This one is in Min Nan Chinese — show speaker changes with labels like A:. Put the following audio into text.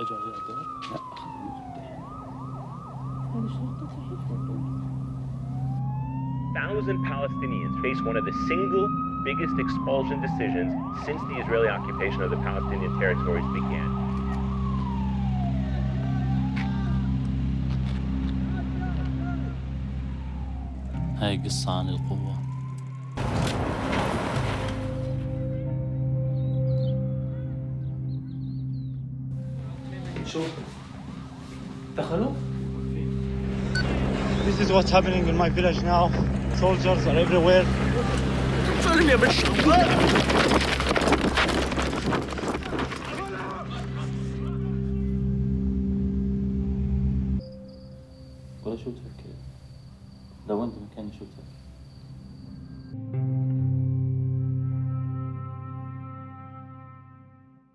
A: اجوا على الدار؟
B: لا، اخذوا المفتاح.
C: هذه الشرطة صحيح.
D: Thousand Palestinians face one of the single biggest expulsion decisions since the Israeli occupation of the Palestinian territories began.
A: هاي قصة عن القوة.
E: شو دخلوا؟
F: This is what's happening in my village now. Soldiers are everywhere.
E: سلم يا باشا.
A: ولا شو تفكر؟ لو انت مكاني شو تفكر؟